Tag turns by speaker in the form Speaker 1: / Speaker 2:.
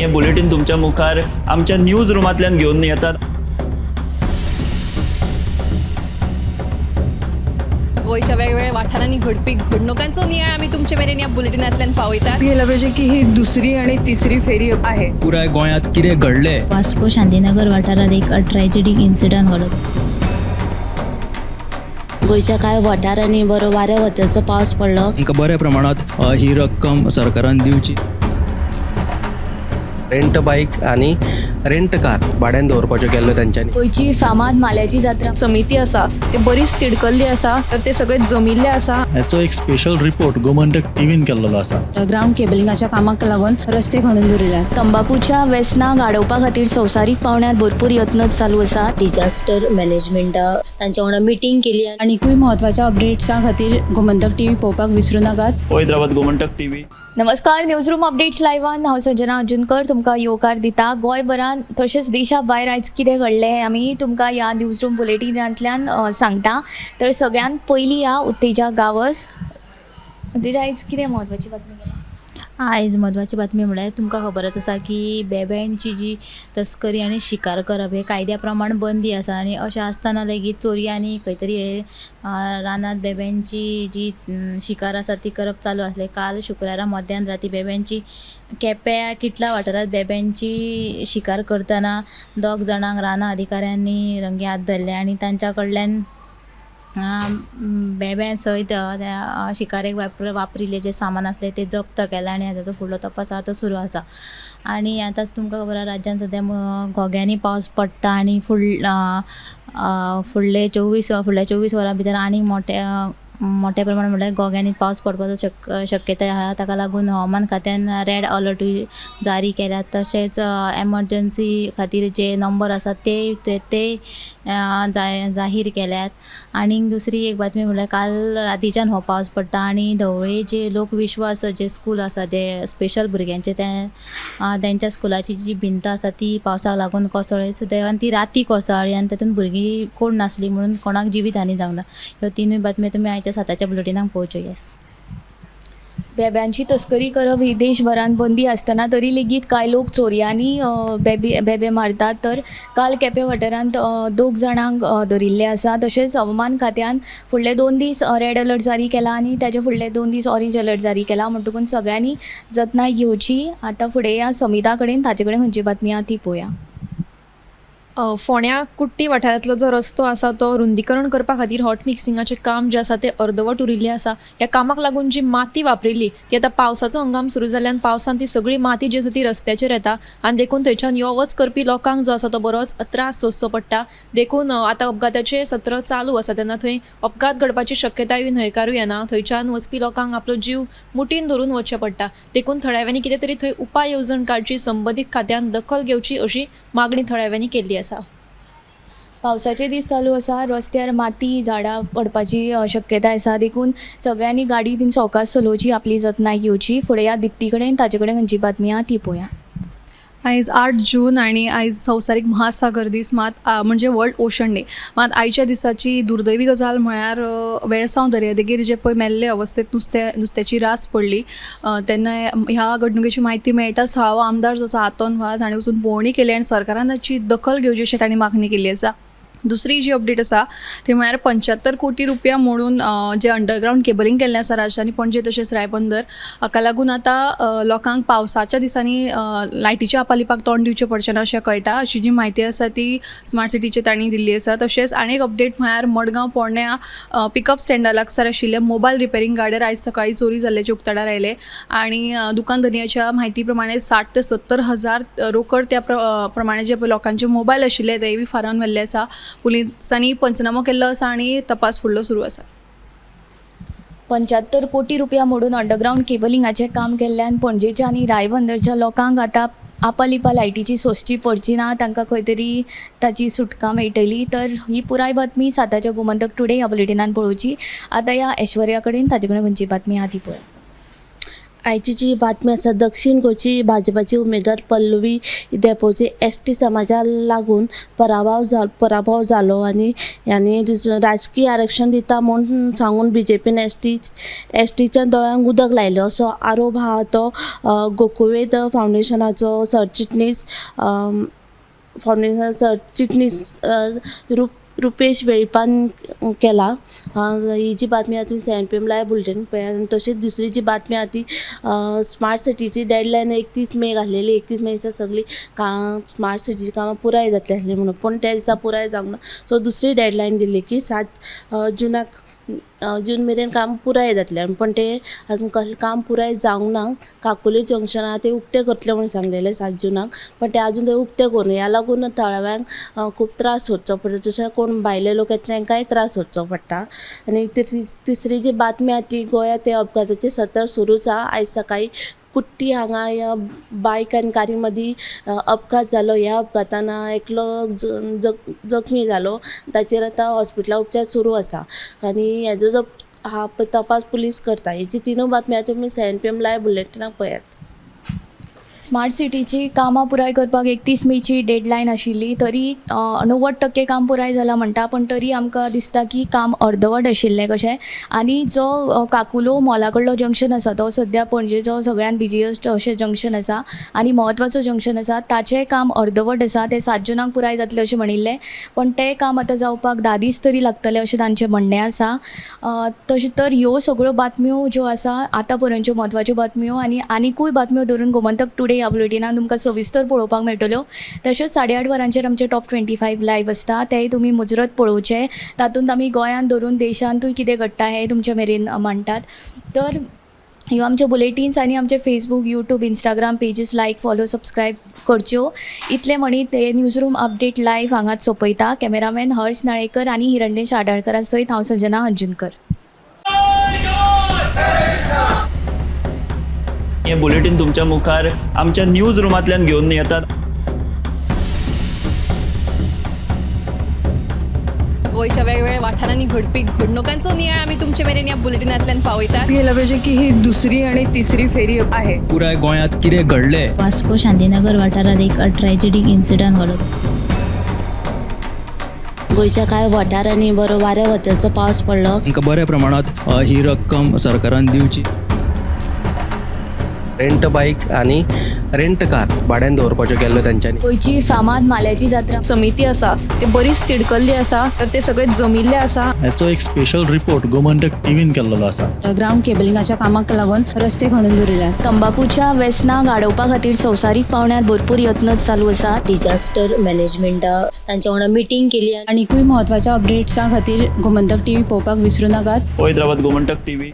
Speaker 1: हें बुलेटीन तुमच्या मुखार आमच्या न्यूज रुमांतल्यान घेवन येतात.
Speaker 2: गोंयच्या वेगवेगळ्या वाठारांनी घडपी घडणुकांचो नियाळ आमी तुमचे मेरेन ह्या बुलेटिनांतल्यान पावयतात.
Speaker 3: घ्यायला पाहिजे की ही दुसरी आणि तिसरी फेरी आहे.
Speaker 4: पुराय गोंयांत कितें घडलें.
Speaker 5: वास्को शांतीनगर वाठारांत एक ट्रॅजेडीक इन्सिडंट घडलो.
Speaker 6: गोंयच्या कांय वाठारांनी बरो वाऱ्या वताचो पावस पडलो.
Speaker 4: तांकां बऱ्या प्रमाणांत ही रक्कम सरकारान दिवची.
Speaker 7: रेंट बायक आनी रेंट कार भाड्यान दवरपाच्यो केल्ल्यो तेंच्यांनी.
Speaker 8: गोंयची फामाद माल्याची जात्रा.
Speaker 9: समिती आसा ते बरीच तिडकल्ली आसा, तर ते सगळे जमिल्ले आसा.
Speaker 10: हाचो एक स्पेशल रिपोर्ट गोमंतक टीव्हीन केल्लो आसा.
Speaker 3: ग्रावंड केबलिंगाच्या कामाक लागून रस्ते खणून दवरिल्यात.
Speaker 8: तंबाकूच्या वेसनाक आडोवपा खातीर संवसारीक पांवड्यार भरपूर यत्न चालू आसात.
Speaker 6: डिजास्टर मॅनेजमेंटा तांच्या वांगडा मिटींग केली.
Speaker 3: आनीकूय म्हत्वाच्या अपडेट्सां खातीर गोमंतक टीव्ही पळोवपाक विसरूं नाकात.
Speaker 1: पळयत रावात गोमंतक टीव्ही.
Speaker 8: नमस्कार, न्यूज रूम अपडेट्स लायव्हान हांव संजना अंजुनकर तुमकां येवकार दिता. गोंयभरान तशेंच देशा भायर आयज कितें घडलें आमी तुमकां ह्या न्यूज रूम बुलेटिनांतल्यान सांगता. तर सगळ्यांत पयलीं ह्या उत्तेजा गांवस. उत्तेजा, आयज कितें म्हत्वाची बातमी केल्या?
Speaker 5: आयज म्हत्वाची बातमी म्हळ्यार तुमकां खबरच आसा की बेब्यांची जी तस्करी आनी शिकार करप हे कायद्या प्रमाण बंदी आसा आनी अशें आसतना लेगीत चोरयांनी खंय तरी हे रानांत बेब्यांची जी शिकार आसा ती करप चालू आसलें. काल शुक्रारा मध्यान राती बेब्यांची केप्यां किटला वाठारांत बेब्यांची शिकार करतना दोग जाणांक रानां अधिकाऱ्यांनी रंगे हात धरले आनी तांच्या कडल्यान बेब्यां सयत त्या शिकारेक वापरिल्लें जें सामान आसलें तें जप्त केलां आनी हाजो जो फुडलो तपास आसा तो सुरू आसा. आनी आतांच तुमकां खबर आसा राज्यांत सद्या घोग्यांनी पावस पडटा आनी फुडले 24 वरां भितर आनी मोठ्या प्रमाणात म्हणल्यार घोग्यांनी पावस पडपाचो शक्यताय आसा. ताका लागून हवामान खात्यान रेड अलर्टूय जारी केल्या. तशेंच एमरजंसी खातीर जे नंबर आसा ते ते जाहीर केल्यात. आनी दुसरी एक बातमी म्हणल्यार काल रातीच्यान हो पावस पडटा आनी धवळे जे लोकविश्वास जे स्कूल आसा ते स्पेशल भुरग्यांचे तेंच्या स्कुलाची जी भिंत आसा ती पावसाक लागून कोसळ्ळी. सुदैवान ती राती कोसळ्ळी आनी तातूंत भुरगीं कोण नासली म्हणून कोणाक जिवीत हानी जावंक ना. ह्यो तिनूय बातम्यो तुमी आयच्या 7च्या बुलेटिनाक पळोवच्यो. येस.
Speaker 8: बेब्यांची तस्करी करप ही देशभरांत बंदी आसतना तरी लेगीत कांय लोक चोरयांनी बेबे मारतात. तर काल केपें वाठारांत दोग जाणांक धरिल्ले आसा. तशेंच हवामान खात्यान फुडले 2 दीस रेड अलर्ट जारी केला आनी ताचे फुडले 2 दीस ऑरेंज अलर्ट जारी केला. म्हणटकूच सगळ्यांनी जतनाय घेवची. आतां फुडें या समिता कडेन, ताचे कडेन खंयची बातमी आहा ती पळोवया.
Speaker 9: फोंड्या कुट्टी वाठारांतलो जो रस्तो आसा तो रुंदीकरण करपा खातीर हॉट मिक्सिंगाचें काम जें आसा तें अर्दवट उरिल्लें आसा. ह्या कामाक लागून जी माती वापरिल्ली ती आतां पावसाचो हंगाम सुरू जाल्ल्यान पावसान ती सगळी माती जी आसा ती रस्त्याचेर येता आनी देखून थंयच्यान यो वच करपी लोकांक जो आसा तो बरोच त्रास सोंसचो पडटा. देखून आतां अपघाताचें सत्र चालू आसा तेन्ना थंय अपघात घडपाची शक्यताय न्हयकारूं येना. थंयच्यान वचपी लोकांक आपलो जीव मुठीन धरून वचचें पडटा. देखून थळाव्यांनी कितें तरी थंय उपाय येवजण काडची, संबंदीत खात्यान दखल घेवची अशी मागणी थळाव्यांनी केल्ली आसा.
Speaker 8: पावसाचे दीस चालू आसा, रस्त्यार माती झाडां पडपाची शक्यताय आसा. देखून सगळ्यांनी गाडी बीन सवकास चलोवची, आपली जतनाय घेवची. फुडें ह्या दिप्ती कडेन, ताचे कडेन खंयची बातमी आहा ती पळोवया.
Speaker 3: आयज 8 जून आनी आयज संवसारीक महासागर दीस, मात म्हणजे वर्ल्ड ओशन डे. मात आयच्या दिसाची दुर्दैवी गजाल म्हळ्यार वेळसांव दर्यादेगेर जे पळय मेल्ले अवस्थेत नुस्त्याची रास पडली तेन्ना ह्या घडणुकेची म्हायती मेळटाच थळावो आमदार जो आसा आंतोन वाज हाणें वचून पळोवणी केली आनी सरकारान ताची दखल घेवची अशें तांणी मागणी केल्ली आसा. दुसरी जी अपडेट आसा ती म्हळ्यार 75 कोटी रुपया म्हणून जे अंडरग्रावंड केबलिंग केल्लें आसा राजधानी पणजे तशेंच रायबंदर हाका लागून आतां लोकांक पावसाच्या दिसांनी लायटीच्या आपालिपाक तोंड दिवचें पडचें ना अशें कळटा. अशी जी म्हायती आसा ती स्मार्ट सिटीचे तांणी दिल्ली आसा. तशेंच आनी एक अपडेट म्हळ्यार मडगांव पोरण्या पिकअप स्टँडा लागसार आशिल्ल्या मोबायल रिपेरींग गाड्यार आयज सकाळीं चोरी जाल्ल्याचें उक्ताडार आयलें आनी दुकान धनयाच्या म्हायती प्रमाणे 60 ते 70 हजार रोकड त्या प्रमाणे जे लोकांचे मोबायल आशिल्ले तेय बी फारावन व्हेल्ले आसा. पुलिसांनी पंचनामो केल्लो आसा आनी तपास फुडलो सुरू आसा.
Speaker 8: 75 कोटी रुपया मोडून अंडरग्रावंड केबलिंगाचें काम केल्ल्यान पणजेच्या आनी रायबंदरच्या लोकांक आतां आपालिपा लायटीची सोंसची पडची ना, तांकां खंय तरी ताची सुटका मेळटली. तर ही पुराय बातमी 7च्या गोमंतक टुडे ह्या बुलेटिनान पळोवची. आतां ह्या ऐश्वर्या कडेन, ताचे कडेन खंयची बातमी आहा ती पळय.
Speaker 6: आयची जी बातमी आसा, दक्षीण गोंयची भाजपाची उमेदवार पल्लवी धेंपोची एस टी समाजा लागून पराभव जालो आनी आनी राजकीय आरक्षण दिता म्हूण सांगून बीजेपीन एस टीच्या दोळ्यांक उदक लायलें असो आरोप आहा तो गोकुवेद फावंडेशनाचो सरचिटणीस फावंडेशन सरचिटणीस रुपेश वेळीपान केला. ही जी बातमी आहा तुमी 7 PM live bulletin पळयात. आनी तशीच दुसरी जी बातमी आहा ती स्मार्ट सिटीची डेडलायन 31 मे घातलेली. 31 मे दिसा सगळी स्मार्ट सिटीची कामां पुराय जातली आसली म्हणून, पूण त्या दिसा पुराय जावंक ना. सो दुसरी डेडलायन दिली की 7 जुनाक, जून मेरेन काम पुराय जातलें, पूण तें आजून कसलें काम पुराय जावंक ना. काकुली जंक्शन आहा तें उक्तें करतलें म्हणून सांगलेलें 7 जुनाक, पण तें आजून तें उक्तें करूं ह्या लागून थळाव्यांक खूब त्रास सोंसचो पडटा. जशें कोण भायले लोक येतले तांकांय त्रास सोंसचो पडटा. आनी तिसरी जी बातमी आहा ती गोंयांत ते अपघाताचें सत्र सुरूच आहा. आयज सकाळीं कुट्टी हांगा ह्या बायक आनी कारी मदीं अपघात जालो. ह्या अपघातान एकलो जखमी जालो. ताचेर आतां हॉस्पिटलान उपचार सुरू आसा आनी हेजो जो आहा पळय तपास पुलीस करता. हेची तिनूय बातमी आहा, तुमी 7 PM live बुलेटिनाक पळयात.
Speaker 8: स्मार्ट सिटीची कामां पुराय करपाक 31 मेची डेडलायन आशिल्ली, तरी 90% काम पुराय जालां म्हणटा, पूण तरी आमकां दिसता की काम अर्दवट आशिल्लें कशें. आनी जो काकुलो मॉला कडलो जंक्शन आसा तो सद्या पणजेचो सगळ्यान बिजियस्ट अशें जंक्शन आसा आनी म्हत्वाचो जंक्शन आसा, ताचें काम अर्दवट आसा. तें 7 जुनाक पुराय जातलें अशें म्हणिल्लें, पण तें काम आतां जावपाक 10 दीस तरी लागतले अशें तांचें म्हणणें आसा. तशें तर ह्यो सगळ्यो बातम्यो ज्यो आसा आतां पर्यंतच्यो म्हत्वाच्यो बातम्यो आनी आनिकूय बातम्यो धरून गोमंतक टुडे ह्या बुलेटिनान तुमकां सविस्तर पळोवपाक मेळटल्यो. तशेंच 8:30 वरांचेर आमचें टॉप 25 लायव्ह आसता, तेंय तुमी मुजरत पळोवचें. तातूंत आमी गोंयांत धरून देशांतूय कितें घडटा हें तुमचे मेरेन मांडटात. तर ह्यो आमच्यो बुलेटीन्स आनी आमचे Facebook, YouTube, Instagram pages like, follow, subscribe करच्यो. इतलें म्हणीत हे न्यूज रूम अपडेट लायव्ह हांगाच सोंपयता. कॅमेरामॅन हर्ष नाळेकर आनी हिरण्येश आडाळकरा सयत हांव संजना अंजुनकर.
Speaker 1: हें बुलेटीन तुमच्या मुखार आमच्या न्यूज रुमांतल्यान घेवन येतात.
Speaker 2: गोंयच्या वेगवेगळ्या वाठारांनी घडपी घडणुकांचो नियाळ आमी तुमचे मेरेन ह्या बुलेटिनांतल्यान पावयतात.
Speaker 11: गेलं पाहिजे की ही दुसरी आणि तिसरी फेरी आहे.
Speaker 4: पुराय गोंयांत कितें घडलें
Speaker 5: वास्को शांतीनगर वाठारात एक ट्रॅजेडीक इन्सिडंट घडलो.
Speaker 6: गोंयच्या कांय वाठारांनी बरो वाऱ्या वताचो पावस पडलो.
Speaker 4: तांकां बऱ्या प्रमाणांत ही रक्कम सरकारान दिवची.
Speaker 7: रेंट बायक आनी रेंट कार भाड्यान दवरपाच्यो केल्ल्यो तेंच्यांनी.
Speaker 8: गोंयची फामाद माल्याची जात्रा
Speaker 9: समिती आसा ते बरीच तिडकल्ली आसा, तर ते सगळे जमिल्ले आसा.
Speaker 10: हाचो एक स्पेशल रिपोर्ट गोमंतक टीव्हीन केल्लो आसा.
Speaker 11: ग्रावंड केबलिंगाच्या कामाक लागून रस्ते खणून दवरिल्यात.
Speaker 8: तंबाखूच्या वेसनाक आडोवपा खातीर संवसारीक पांवड्यार भरपूर यत्न चालू आसात.
Speaker 6: डिजास्टर मॅनेजमेंटा तांच्या वांगडा मिटींग केली.
Speaker 11: आनिकूय म्हत्वाच्या अपडेट्सां खातीर गोमंतक टीव्ही पळोवपाक विसरू नाकात.
Speaker 1: पळयत रावात गोमंतक टीव्ही.